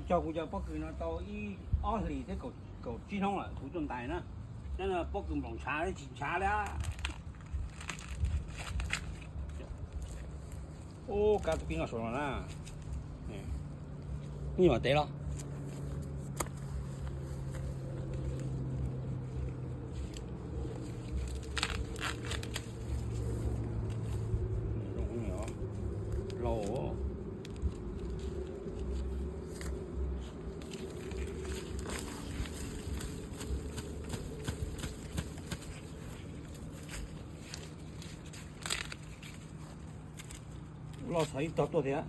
Cog kuv cov pob kws no tau ib ob hlis thiab kaum tsib hnub lawm kuv tuaj ntais na. Nyob no pob kws nploos ntshav tsis ntshav li. Ub, kab tus pib no saum no na. Nyuam tev los. Lauj. Los txhov ib tog tuaj thiab.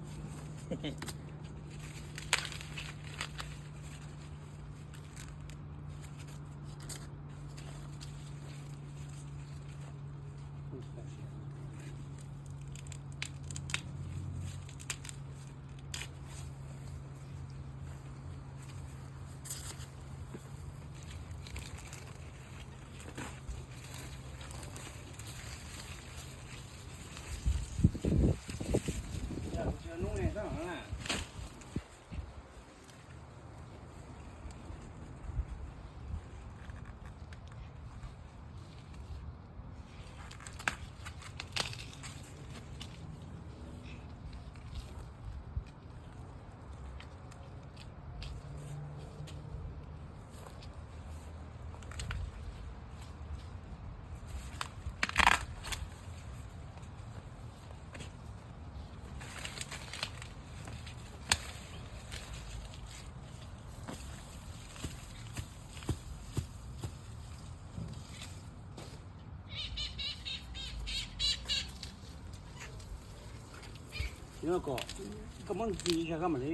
Koj muab ntxiv koj mam li,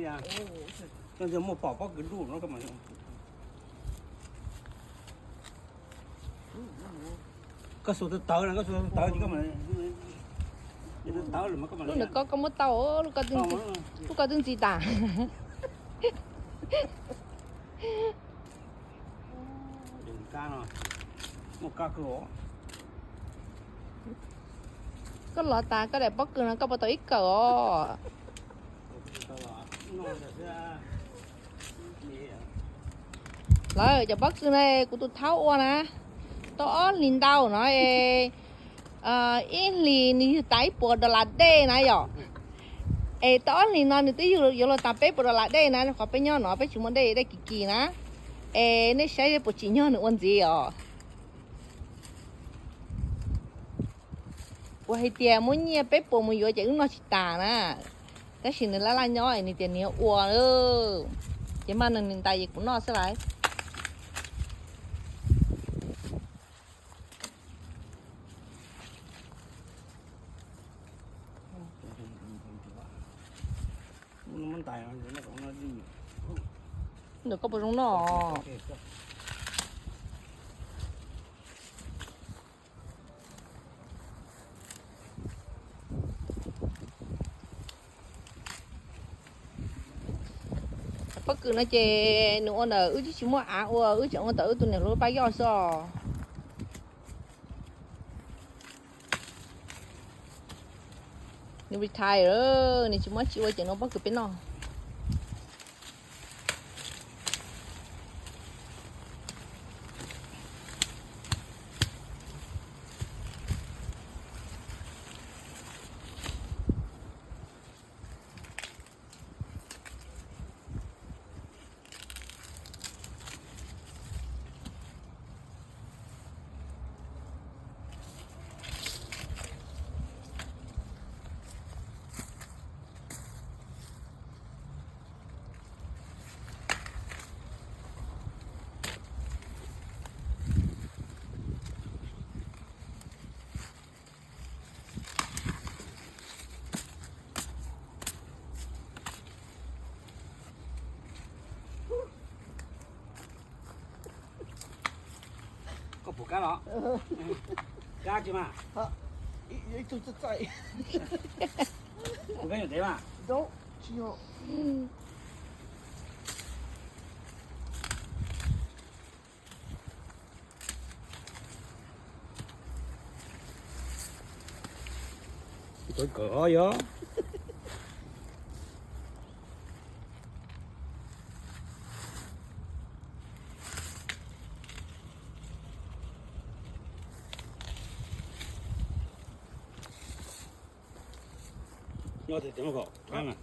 koj ntxiv muaj pom pob kws duj no koj mam li. Koj xuas tawv tawv na, koj xuas tawv tawv, tawv lawm mas koj mam li. Lub ntawm koj koj muab tau, lub koj twb ntxiv tas. Koj los tas koj daim pob kws no koj puas tau ib kawm os? Lawv cov pob kws no kuv tus thaub ua na, tau ob hlis ntau no es, ib hlis nws yug tas ib puas dollar dej na yom. Es tau ob hlis no nws twb yug yuav luag tas peb puas dollar dej na, qhov peb nyob no peb tsis muaj dej, dej kim kim na. Es nej saib puas tsim nyog nws ua ntxiv os. Kuv hais tias muab nyiaj peb puas mus yuav ces wb noj tsis tas na. Tab sis nws laj laj nyob es nws tias nws yuav ua, ces mas nws ntais ces kuv noj xwb lawm. Ntawm koj puas zoo noj? Pob kws no ces nws ua ntawm wb tsis muaj av ua, wb tseem ua ntawm wb tus niam hluas paj yoj xwb os. Nws retire, nws tsis muaj tsis ua ces nws ua pob kws peb noj. Koj pum kab los? Kab tsis mas. Pum kab nyuam dev mas. Kawm os yog. Nyob tias cov no kom qab na.